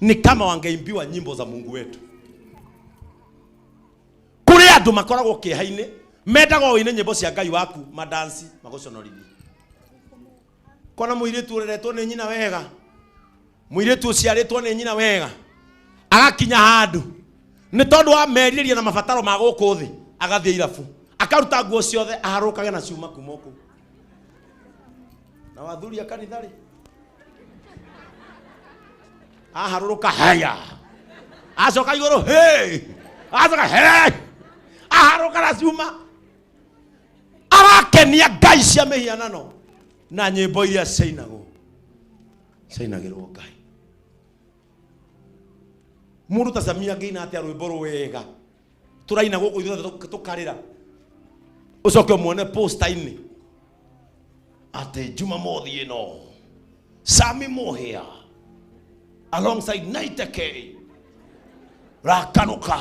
Ni kama wangeimbiwa nyimbo za Mungu wetu. Kũrĩ andũ makoragwo kĩeha-inĩ, mendaga ũine nyĩmbo cia Ngai waku, madansi magũconorithie. Kona mũirĩtu ũreretwo nĩ nyina wega, mũirĩtu ũciarĩtwo nĩ nyina wega, agakinya handũ nĩ tondũ wa merirĩria na mabataro ma gũkũ thĩ, agathiĩ irabu, akaruta nguo ciothe, aharũkage na ciuma kuma kũu. Na wathuri a kanitha rĩ, aharũrũka haya, acoka igũrũ he, acoka he, aharũka na ciuma, arakenia ngai cia mĩhianano na nyĩmbo iria ciainagwo ciainagĩrwo Ngai. Mũndũ ta Samia angĩina atĩa rwĩmbo rwega tũraina gũkũ ithuothe tũkarĩra, ũcoke ũmuone posta-inĩ atĩ Jumamothi ĩno Sami Muhia alongside Naite K Rakanuka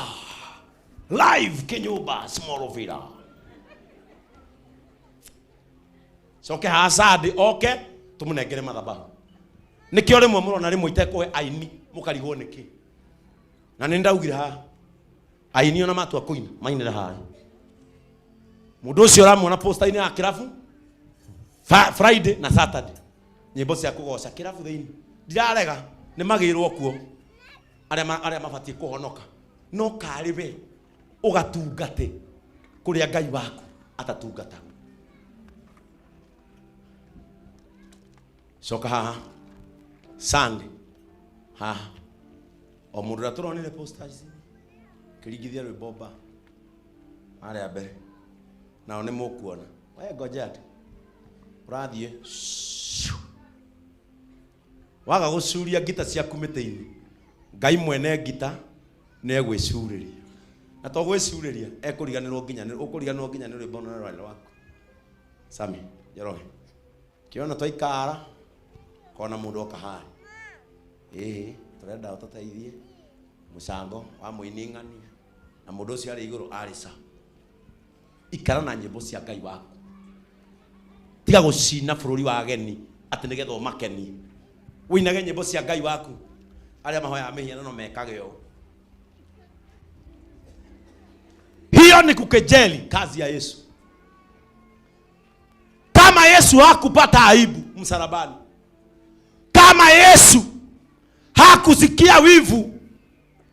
live Kinyumba Small Villa. Coke haha Sunday oke tũmũnengere mathabahu. Nĩkĩo rĩmwe mũrona rĩmwe itekũhe aini mũkarigwo nĩkĩ. Na nĩ ndaugire haha aini ona matua kũina mainĩre haha. Mũndũ ũcio ũramuona posta-inĩ ya kĩrabu Friday na Saturday, nyĩmbo cia kũgoca kĩrabu thĩinĩ. Ndirarega, nĩ magĩrwo kuo arĩa mabatiĩ kũhonoka, no karĩ we ũgatungate kũrĩa Ngai waku atatungataga. Coka haha Sunday haha o mũndũ ũrĩa tũronire posters kĩringithia rwĩmbo mba harĩa mbere, nao nĩ mũkuona. We ngojea tu ũrathiĩ waga gũcuria ngita ciaku mĩtĩ-inĩ, Ngai mwene ngita nĩ egwĩcurĩria, na to gwĩcurĩria ekũriganĩrwo nginya nĩ ũkũriganĩrwo nginya nĩ rwĩmbo na rwarĩ rwaku. Sami Njoroge, kĩona twaikara kona mũndũ oka haha, ĩĩ tũrenda ũtũteithie mũcango wa mũini ng'ania, na mũndũ ũcio arĩ igũrũ arĩ ca. Ikara na nyĩmbo cia Ngai waku, tiga gũcina bũrũri wa ageni atĩ nĩgetha ũmakenie. Ũinage nyĩmbo cia Ngai waku. Arĩa mahoyaga mĩhianano mekage ũũ. Hiyo ni kukejeli kazi ya Yesu. Kama Yesu hakupata aibu msalabani, kama Yesu hakusikia wivu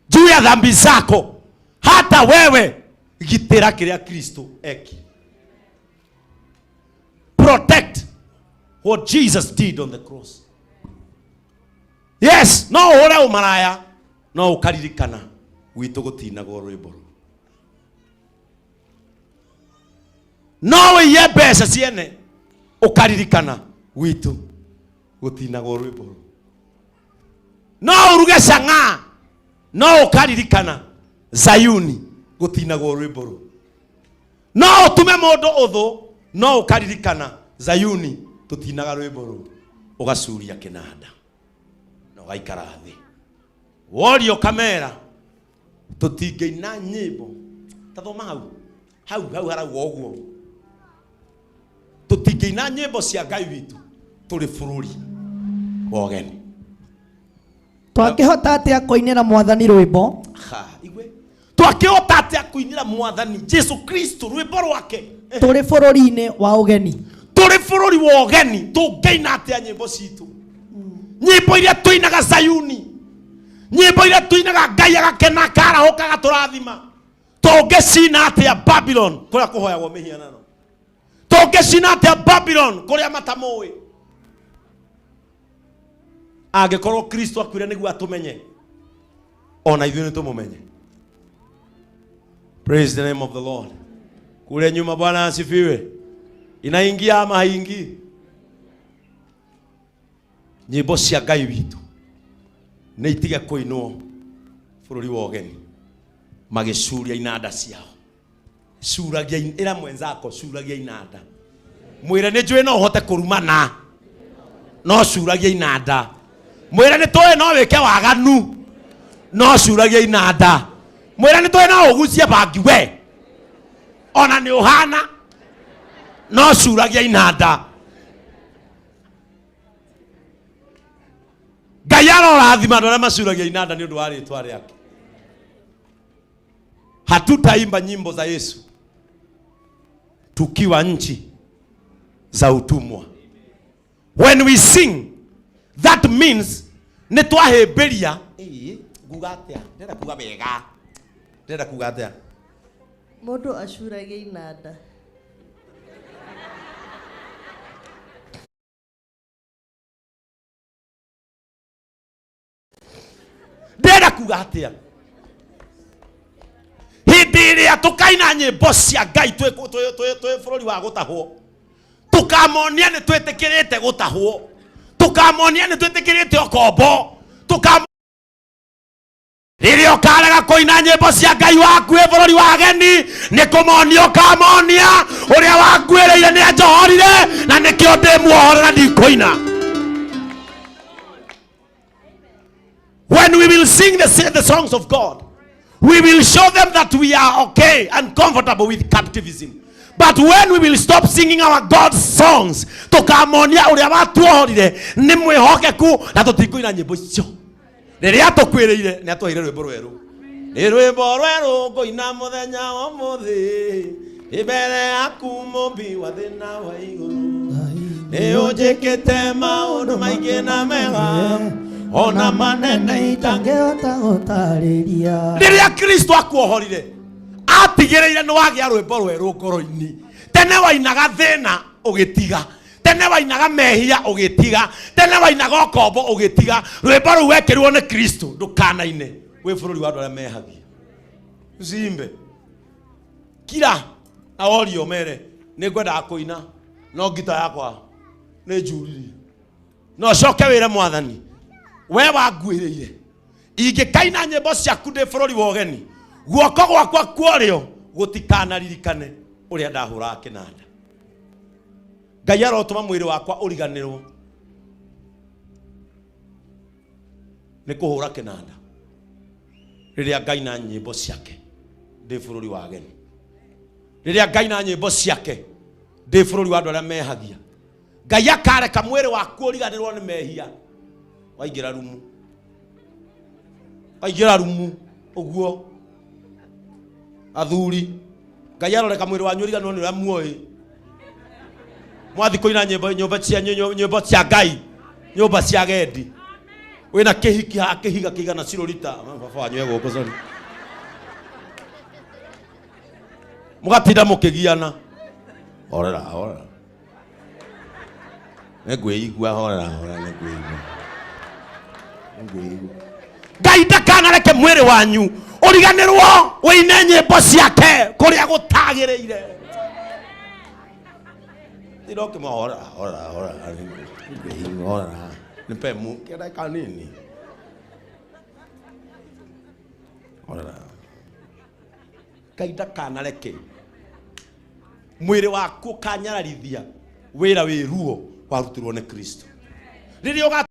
juu ya dhambi zako, hata wewe gitĩra kĩrĩa Kristo eki. Protect what Jesus did on the cross. Yes, no ũhũre ũmaraya, no ũkaririkana gwitũ gũtinagwo rwĩmbo rũu. No ũiye mbeca ciene, ũkaririkana gwitũ gũtinagwo rwĩmbo rũu. No ũruge cang'aa, no ũkaririkana Zayuni gũtinagwo rwĩmbo rũu. No ũtume mũndũ ũthũ, no ũkaririkana Zayuni tũtinaga rwĩmbo rũu. Ũgacuria kĩnanda na ũgaikara thĩ, worio kamera tũtingĩina nyĩmbo. Ta thoma hau hau hau harauga ũguo, tũtingĩina nyĩmbo cia Ngai witũ tũrĩ bũrũri wa ũgeni. Twakĩhota atĩa kũinĩra Mwathani rwĩmbo? Ha, igue twakĩhota atĩa kũinĩra Mwathani Jesu Kristo rwĩmbo rwake tũrĩ bũrũri-inĩ wa ũgeni? Tũrĩ bũrũri wa ũgeni tũngĩina atĩa nyĩmbo citũ, nyĩmbo iria tũinaga Zayuni, nyĩmbo iria tũinaga Ngai agakena akarahũka agatũrathima, tũngĩcina atĩa Babylon kũrĩa kũhoyagwo mĩhianano? Tũngĩcina atĩa Babylon kũrĩa matamũĩ? Angĩkorwo Kristo akuire nĩguo atũmenye, ona ithuĩ nĩ tũmũmenye. Praise the name of the Lord. Kule nyuma, Bwana asifiwe. Inaingia ama haingii? Nyĩmbo cia Ngai witũ nĩ itige kũinwo bũrũri wa ũgeni magĩcuria inanda ciao. Curagia ĩra mwenzako, curagia inanda, mwĩre nĩ njũĩ no ũhote kũrumana, no curagia inanda. Mwĩre nĩ tũĩ no wĩke waganu, no curagia inanda. Mwĩre nĩ tũĩ no ũgucie bangi we ona nĩ ũhana, no curagia inanda. Ngai arorathima andũ arĩa macuragia inanda nĩ ũndũ wa rĩtwa rĩake. Hatutaimba nyimbo za Yesu tukiwa nchi za utumwa. When we sing, that means nĩ twahĩmbĩria. Ĩĩ, nguga atĩa? Ndĩrenda kuga wega. Ndĩrenda kuga atĩa? Mũndũ acuragia inanda. Ndĩrenda kuga atĩa? Hĩndĩ ĩrĩa tũkaina nyĩmbo cia Ngai twĩ bũrũri wa gũtahwo, tũkamonia nĩ twĩtĩkĩrĩte gũtahwo, tũkamonia nĩ twĩtĩkĩrĩte ũkombo, tũkam rĩrĩa ũkarega kũina nyĩmbo cia Ngai waku wĩ bũrũri wa ageni, nĩ kũmonia ũkamonia ũrĩa wakuĩrĩire nĩ anjohorire, na nĩkĩo ndĩ muohore na ndikũina. When we will sing the songs of God, we will show them that we are okay and comfortable with captivism. But when we will stop singing our God's songs, tukamonia uria watuohorire ni mwihokeku na tutikuina nyimbo icio. Riria tukwiriire ni atuheire rwimbo rweru. Ni rwimbo rweru nguina muthenya wa umuthi, imbere yaku mumbi wa thi na wa iguru. Ni unjikite maundu maingi na mega, ona manene itangĩhota gũtarĩria. Rĩrĩa Kristo akuohorire, atigĩrĩire nĩ wagĩa rwĩmbo rwerũ ngoro-inĩ. Tene wainaga thĩna ũgĩtiga, tene wainaga mehia ũgĩtiga, tene wainaga ũkombo ũgĩtiga. Rwĩmbo rũu wekĩrirwo nĩ Kristo, ndũkanaine wĩ bũrũri wa andũ arĩa mehagia. Usiimbe. Kira na worio mere nĩ ngwendaga kũina no ngita yakwa nĩ njuririe. No coke wĩre Mwathani, we wanguĩrĩire, ingĩkaina nyĩmbo ciaku ndĩ bũrũri wa ũgeni, guoko gwakwa kworĩo gũtikanaririkane ũrĩa ndahũraga kĩnanda. Ngai arotũma mwĩrĩ wakwa ũriganĩrwo nĩ kũhũra kĩnanda rĩrĩa ngaina nyĩmbo ciake ndĩ bũrũri wa ageni, rĩrĩa ngaina nyĩmbo ciake ndĩ bũrũri wa andũ arĩa mehagia. Ngai akareka mwĩrĩ waku ũriganĩrwo nĩ mehia. Waingĩra rumu, waingĩra rumu ũguo, athuri, Ngai aroreka mwĩrĩ wanyu ũriganĩrwo nĩ ũrĩa muoĩ. Mwathi kũina nyĩmbo, nyũmba cia, nyĩmbo cia Ngai, nyũmba cia agendi, wĩna kĩhiki haha, kĩhiga kĩigana cirũrita baba wanyu e gũkũ, sorry, mũgatinda mũkĩgiana. Horera, horera, nĩngwĩigua, horera, horera, nĩngwĩigua, nĩngwĩigua. Ngai ndakanareke mwĩrĩ wanyu ũriganĩrwo ũine nyĩmbo ciake kũrĩa gũtagĩrĩire. Tinda ũkĩmwa horera, horera, horera, nĩngwĩigua, horera, nipe mu kĩndagĩka nini, horera. Ngai ndakanareke mwĩrĩ waku ũkanyararithia wĩra wĩ ruo warutirwo nĩ Kristo. Rĩrĩa ũga